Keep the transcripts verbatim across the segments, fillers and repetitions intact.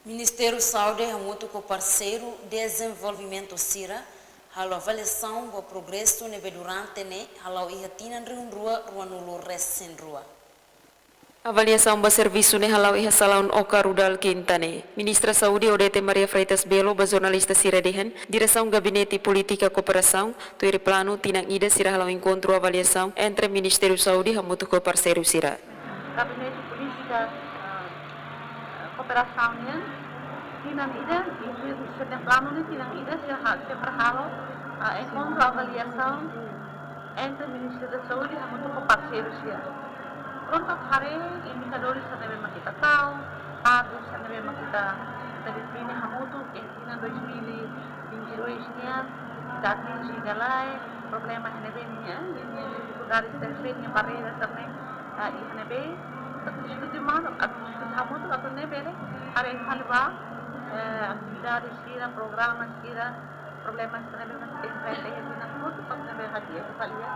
Ministériu Saúde hamutuk ho parseiru dezenvolvimentu sira halo avaliasaun ba progresu ne'ebé durante ne'e hala'o iha tinan rihun rua ruanulu-resin-rua. Avaliasaun ba servisu ne'e hala'o iha salaun Oka Rudal Kinta ne'e. Ministra Saúde Odete Maria Freitas Belo ba jornalista sira dehan, Diresaun Gabinete Polítika Kooperasaun tuir planu tinan ida sira hala'o enkontru avaliasaun entre Ministériu Saúde hamutuk ho parseiru sira. Gabinete Polítika, eh, Kooperasaun nian, tinan ida, iha, iha planu ne'e tinan ida sira ha-, sempre halo, eh, enkontru avaliasaun entre Ministériu Saúde hamutuk ho parseiru sira. Prontu, haree indikadór sira ne'ebé mak ita tau, datus sira ne'ebé mak ita, ita define hamutuk, eh, iha dois mil e vinte e dois nian, ita atinje ka lae, problema iha ne'ebé nian, ninia difikuldade sira ne'ebé, ninia barreira sira ne'ebé, ah, iha ne'ebé, ita diskute malu, atu diskute hamutuk, atu nune'e bele, haree fali ba, eh, atividade sira, programa sira, problema sira ne'ebé mak ita enfrenta iha tinan hotu, atu nune'e bele hadi'a fali iha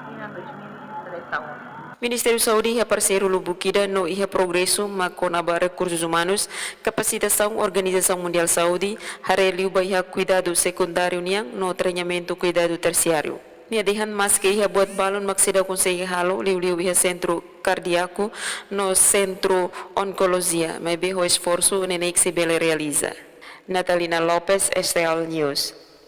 tinan dois mil e vinte e três agora. Ministériu Saúde iha parseiru lubuk ida no iha progresu mak kona-ba rekursus umanus, kapasitasaun Organizasaun Mundiál Saúde, haree liu ba iha kuidadu sekundáriu nian no treinamentu kuidadu tersiáriu. Nia dehan maske iha buat balun mak seidauk konsege halo, liuliu iha sentru kardiaku no sentru onkolojia, maibé ho esforsu neineik sei bele realiza. Natalina Lopes, S T L News.